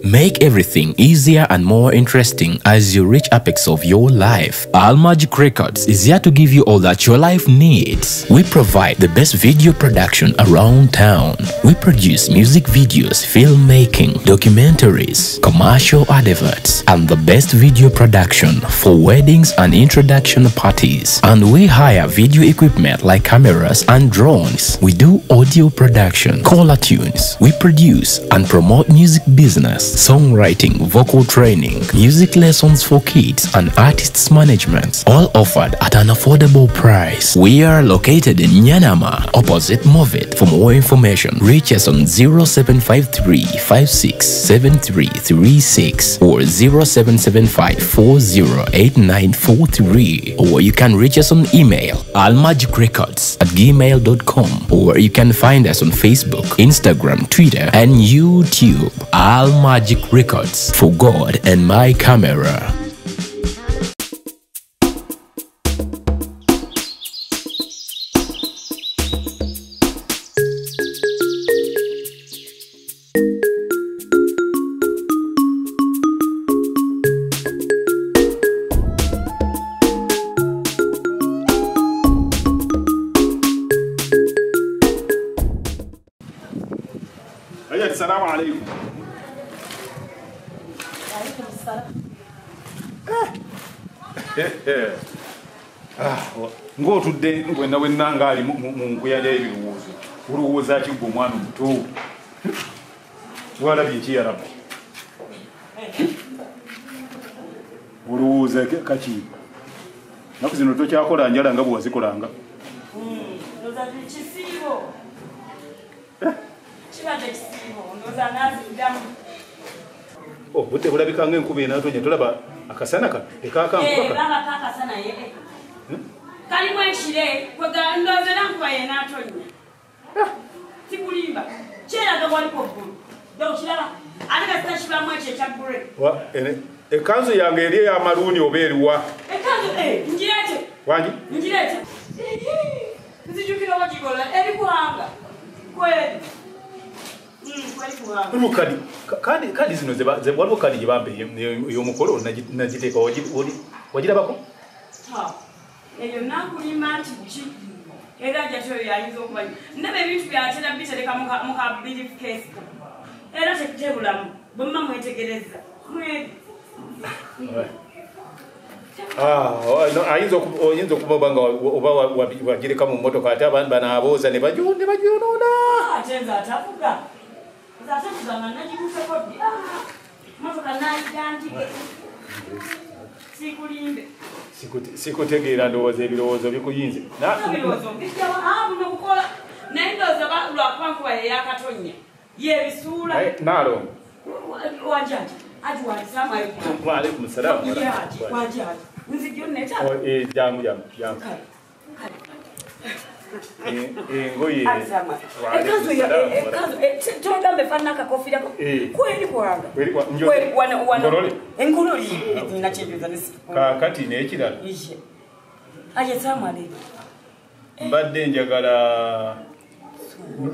Make everything easier and more interesting as you reach apex of your life. Almagic Records is here to give you all that your life needs. We provide the best video production around town. We produce music videos, filmmaking, documentaries, commercial adverts, and the best video production for weddings and introduction parties. And we hire video equipment like cameras and drones. We do audio production, caller tunes. We produce and promote music business, songwriting, vocal training, music lessons for kids, and artists management, all offered at an affordable price. We are located in Nyanama, opposite Movit. For more information, reach us on 0753 567336 or 0775 408943, or you can reach us on email almagicrecords@gmail.com, or you can find us on Facebook, Instagram, Twitter, and YouTube. Almagic Records, for God and my camera. Assalamu alaikum. Alaikum assalam. Ng'otudde wenna wenna ng'ali mu nkuyanja y'ebirowoozo. Olowooza ki ggwe omwana omuto? Walabye ki ya Rabbi? Olowooza kaki? Ennaku zino tokyakola njala nga bwe wazikolanga. Ndowooza kisiibo. Kibadde kisiibo, ndowooza naaziddamu. Obudde bulabika ng'enkuba enaatonya, tolaba akasana kano tekakankuba. Laba kaakasana ye. Kalimu ekire, ndowooza era nkuba yenaatonya. Sikulimba, kyeraga waliko ggulu. Okiraba, ate kasita kibamu ekyo ekya bbule. Ekkanzu yange eri ey'amaluuni oba eriwa? Ekkanzu, ngireete. Wangi? Ngireete. Nzijukira oba gigola, eri kuwanga. Kweri. Kadi kadi zino waliwo kadi gye bampa ey'omukolo nagiteeka wagirabako? Eyo nakulima nti ki era jatyo yayinza okuba ndaba ebintu byatera bitereka mu ka briefcase era tekutebulamu bwe mma mwetegereza Ayinza okuba nga oba wagireka mu mmotoka ate abantu banaabooza ne bagyonoona. Ate nze atavuga. Nze atavuga nga nagibuseko ddi. Mmotoka nagigantike. Sikulimbe. Sikutegeera ndowooza ebirowoozo bikuyinze. Ebirowoozo mbijjawa buno bukola. Naye ndowooza lwakuba nkuba ye yakatonya. Yebisuula. Naalongo. Wanjaji. Aji walisalamu alaikum. Wa alaikum salaam. Wanjaji. Nzijjo neta. Jangu jangu jangu. Engoye. Ekanzu ya ekanzu togambe efaanana akakofiira kweri kwanga. Kweri wana wana. Engololi nakyejuza nesi. Kaakati n'ekirala. Aje salamu alaikum. Mbadde njagala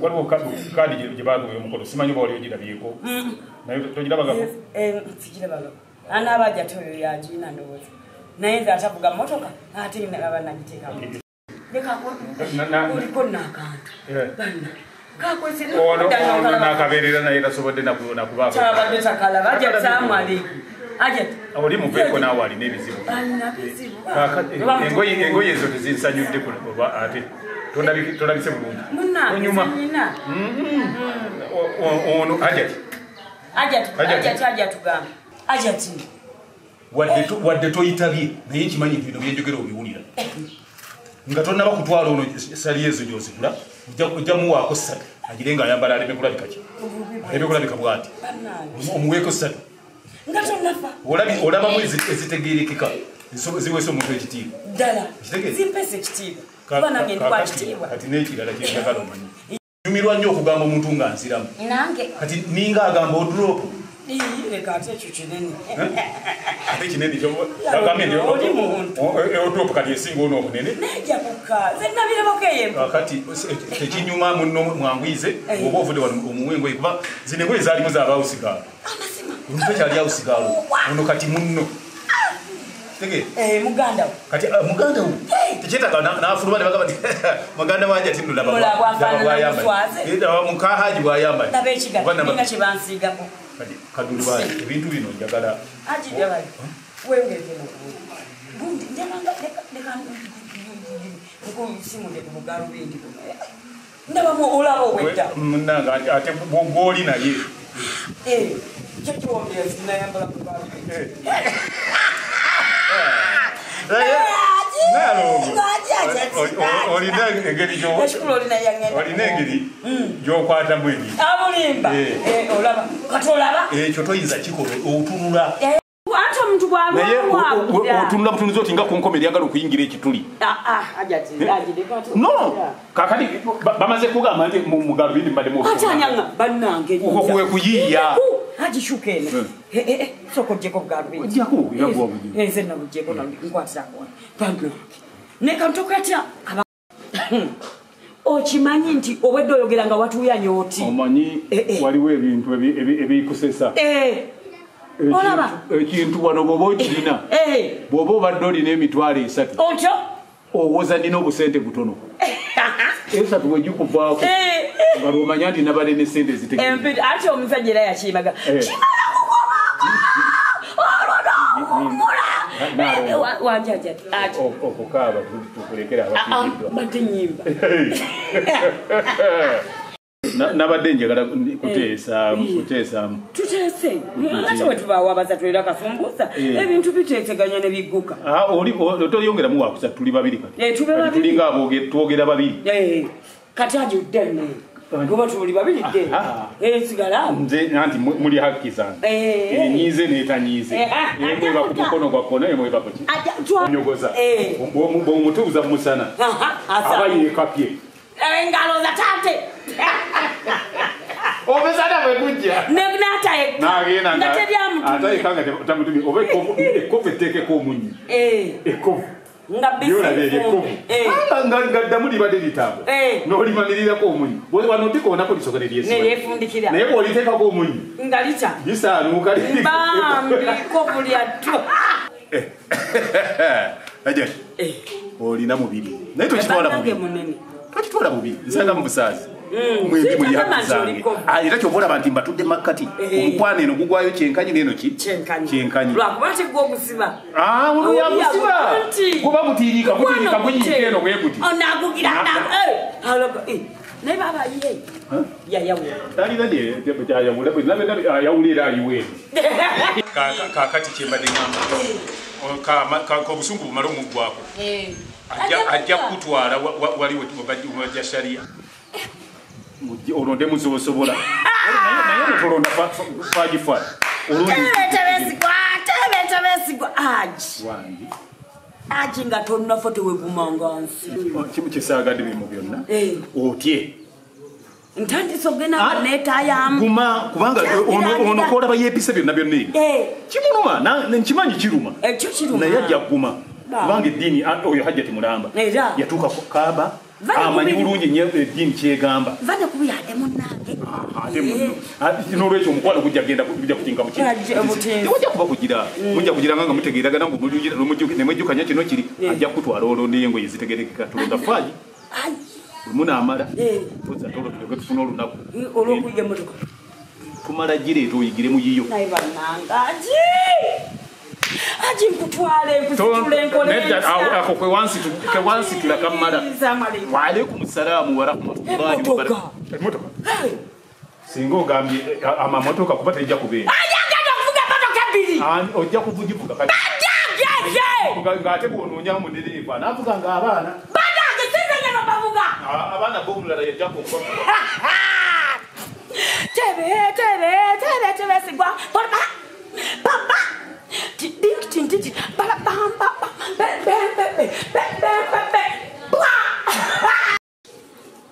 waliwo kaadi gye baagobye omukolo simanyi oba wali ogirabyeko. Naye togirabagako? Sigirabagako. Anaaba ajja toyo yagirina ndowooza. Naye nze atavuga mmotoka ate aba nagiteekamu. Oliko n'akantu. Banna. Ono n'akabeerera naye tasobodde nakubaako. Kyabadde takalaba. Ajja salaamu alaikum. Ajja. Oli muveeko naawe alina ebizibu. Alina bizibu. Engoye ezo tezinsanyudde oba ate tolabise bulungi. Munnange nina. Ono Hajati. Hajati Hajati tugamba. Hajati. Wadde toyitabye naye nkimanyi nti bino byenjogera obiwulira. Nga tonnaba kutwala ono sali ezo gy'ozigula ojja muwaako ssatu agire ng'ayambala aleme kulabika ki? Aleme kulabika bw'ati. Omuweeko ssatu. Nga tonnafa. Olabamu ezitegeerekeka ziweesa omuntu ekitiibwa. Ddala. Zimpesa ekitiibwa. Kuba nange ndi wa kitiibwa. Kati n'ekirala kye njagala omanyi. Nyumirwa nnyo okugamba omuntu nga nziramu. Nange. Kati ninga agamba odrop. Leka ate ekyo kinene. Ate kinene bagambye nti odrop kati esinga ono obunene. Nejja kukka. Nze nabirabako eyo. Kati tekinyuma munno mwanguyize oba ovudde wano omuwe engoye kuba zino engoye zaalimu z'abaawusigaalo. Amazima. Omuntu kyali awusigalo ono kati munno. Tege. Muganda wo. Kati muganda wo. Tekyetaaga n'afuluma ne bagamba nti muganda wanje ati nno laba muka Haji bw'ayambadde. Laba ekigato ninga kye bansiigako. Kati kadulubayi ebintu bino njagala. Haji jabayi weeyongeze mu gundi njagala leka nkusimule ku bugalubindi buno. Ndabamu olaba obwedda. Munnange ate gw'oli naye. Kyo kiwombera sinayambala bugalubindi. Olina engeri gy'okwatamu ebintu. Abulimba. Olaba kati olaba. Ekyo toyinza kikola otunula. Ate omuntu bw'alwawo otunula butunuzi oti nga ku nkomo eryagala okuyingira ekituli. No, kaakati bamaze kugamba nti mu galubindi mbaddemu ate anyanga bannange. Okwo kwe kuyiiya. Haji shuka eno. Sooka oggyeko obugalubindi. Oggyako era bw'obuggyeko. Nze nabuggyeko nkwatiraako bannange. Ne kantoka atya okimanyi nti obwedda oyogera nga watuuyanye oti. Omanyi waliwo ebintu ebikusesa. Olaba ekintu wano bw'oba okirina bw'oba obadde olina 300,000 otyo owoza nina obusente butono 3 bwe gikuvaako nga lw'omanya nti nabadde ne ssente ezitegeera. Ate omusajja era yakiimaga kimala kukobako olwo n'okuwummula wanjaja okukaaba tukulekera abafiiriddwa badde nnyimba. Nabadde njagala kuteesaamu. Tuteese ate bwe tubaawo abasatu era kasumbuusa ebintu biteeseganya ne bigguka. Toyongeramu wakusatu tuli babiri kati. Tulinga twogera babiri. Kati ajudde nne kuba tuli babiri dde sigala. Nze anti muli haki zange. Enyiize n'etanyiize. Emweba ku mukono gwa kkono emweba ku ki. Nyogoza. Bw'omutuuza mu musana aba yeekapye. Engalo za tate. Omusana bwe gujja. N'atayekka. Nga teri amutumye. Atayekka nga tamutumye oba ekkovu etteekeko omunnyo. Ekkovu. Nga bisi. Nga ddamu libadde litambula. N'olimanirirako omunnyo. Wano ndikoonako lisooka ne lyesiba. Ne lyefundikira. Naye bw'oliteekako omunnyo. Nga litya. Lisaanuuka. Bambi kkovu lya ttu. Ajja. Olina mubiri. Naye tokitwala mubiri. Tokitwala bubi. Nsanga mu busaazi. Mwembi muli haki zange. Era ky'oba olaba nti mbatudde makkati. Omukwano eno gugwayo kyenkanyi n'eno ki? Kyenkanyi. Lwakuba nti gwe ogusiba. Ono yagusiba. Guba gutiirika gutiirika guyiika eno bwe guti. Onaagugira. Naye baaba ye. Yayawula. Talina gyayawula. Ayawula era ayiwa eno. Kaakati kye mbadde ŋŋamba. Obusungu bumale omuggwako. Ajja kutwala wali webajja sharia. Olonde muzosobola. Naye ono tolonda fagifa. Tebeesigwa Haji. Wangi. Haji nga tonnafa tewegumanga nsi. Kimu kyesaagadde mu byonna. Otye. Ntandise okugenda neetaayamu. Guma kubanga ono kwolaba yeepise byonna byonna ebyo. Kimuluma nkimanyi kiruma. Ekyo kiruma. Naye ajja kuguma. Kubanga eddiini oyo Hajjati mulamba. Yatuuka ku Kaaba amanyi bulungi nnyo eddiini kyegamba. Va ne kubi ate munnange. Ate munno. N'olwekyo omukwano gujja kugenda gujja kutinka buki. Tewajja kuba kugira. Mujja kugira nga mutegeeragana ne mwejjukanya kino kiri. Ajja kutwala olonde engoye zitegeerekeka tulonda faaji. Bwe munaamala tozza tolo tulyoke tufune olunaku. Olw'okuyiga emmotoka. Tumala gireeta oyigire mu yiyo. Naye bannange Haji! Haji nkutwale nkusitule nkole. Ako kwe wansitula kammala. Wa alaikum salaamu wa rahmatullahi wa barakatuh. Emmotoka. Singa ogambye amamotoka kuba tejja kubeera. Ajja kuvuga emmotoka ebbiri. Ojja kuvugivuga kati. Ajja! Ng'ate bw'onoonya omudereeva n'avuga ng'abaana. Bannange sinze nnyo bavuga. Abaana bo omulala yajja kuvuga. Tebe tebe tebe tebeesigwa. Papa! Papa!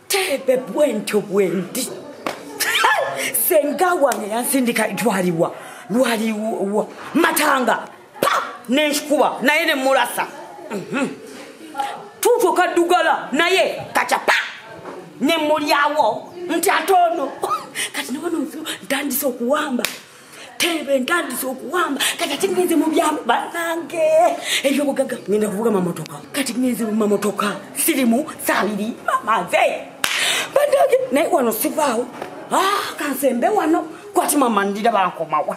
Tebe bwentyo bwendi. Senga wange yansindika itwaliwa lwaliwa matanga pa nenshikuba naye ne mulasa. Tuto kaddugala naye kachapa ne mulyawo nti atono kati nabano ntandise okuwamba Teebe ntandise okuwamba. Kati ate ngenze mu byamu bannange. Ebyobugagga ngenda kuvuga mamotoka. Kati ngenze mu mamotoka. Sirimu saabiri mama nze. Bannange naye wano sivaawo. Ah, kansembe wano. Kwati mama ndira bankomawa.